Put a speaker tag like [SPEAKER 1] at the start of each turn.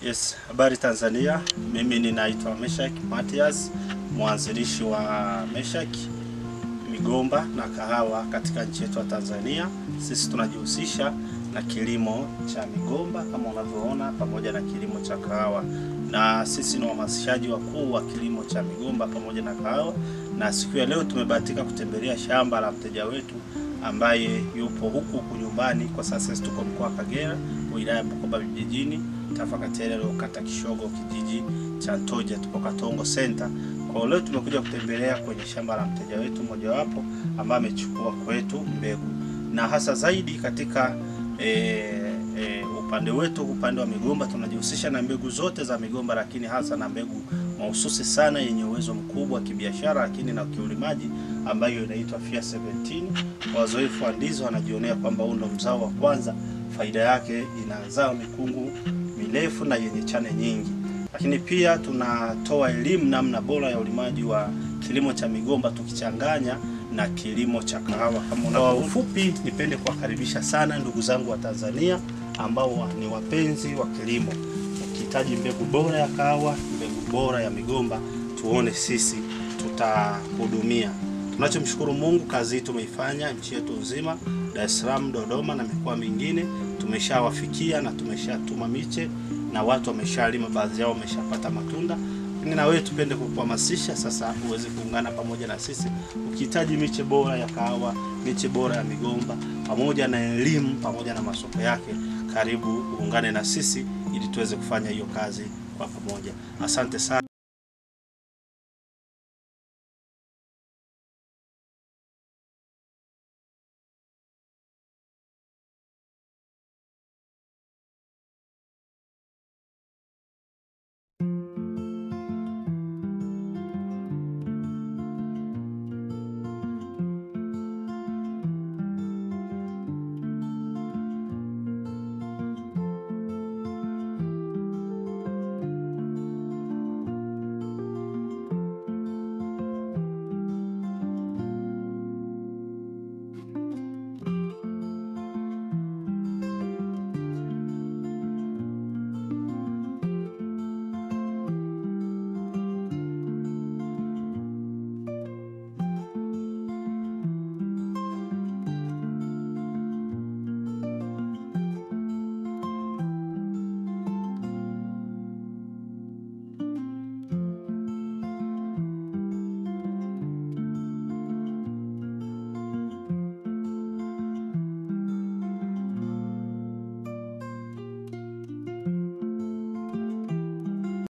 [SPEAKER 1] Yes, habari Tanzania. Mimi ninaitwa Meshack Mathias, mwanzilishi wa Meshack migomba na kahawa katika nchi yetu ya Tanzania. Sisi tunajihusisha na kilimo cha migomba kama unavyoona, pamoja na kilimo cha kahawa, na sisi ni wahamasishaji wakuu wa kilimo cha migomba pamoja na kahawa. Na siku ya leo tumebahatika kutembelea shamba la mteja wetu ambaye yupo huku nyumbani. Kwa sasa sisi tuko mkoa wa Kagera, wilaya ya Bukoba vijijini, tarafa Katerero, kata Kishogo, kijiji cha Ntoja, tupo Katongo Center. Kwa leo tumekuja kutembelea kwenye shamba la mteja wetu mmojawapo ambaye amechukua kwetu mbegu, na hasa zaidi katika upande wetu, upande wa migomba, tunajihusisha na mbegu zote za migomba, lakini hasa na mbegu mahususi sana yenye uwezo mkubwa wa kibiashara lakini na kiulimaji, ambayo inaitwa FIA 17. Wazoefu wa ndizi wanajionea kwamba huu ndo mzao wa kwanza, faida yake inazaa mikungu mirefu na yenye chane nyingi. Lakini pia tunatoa elimu namna bora ya ulimaji wa kilimo cha migomba tukichanganya na kilimo cha kahawa. Kama kwa ufupi, nipende kuwakaribisha sana ndugu zangu wa Tanzania ambao ni wapenzi wa kilimo. Ukihitaji mbegu bora ya kahawa, mbegu bora ya migomba, tuone sisi tutahudumia. Tunachomshukuru Mungu, kazi hii tumeifanya nchi yetu nzima, Dar es Salaam, Dodoma na mikoa mingine. Tumeshawafikia na tumeshatuma miche na watu wameshalima, baadhi yao wameshapata matunda. Lakini na wewe tupende kukuhamasisha sasa uweze kuungana pamoja na sisi. Ukihitaji miche bora ya kahawa, miche bora ya migomba, pamoja na elimu, pamoja na masoko yake, karibu uungane na sisi ili tuweze kufanya hiyo kazi kwa pamoja. Asante sana.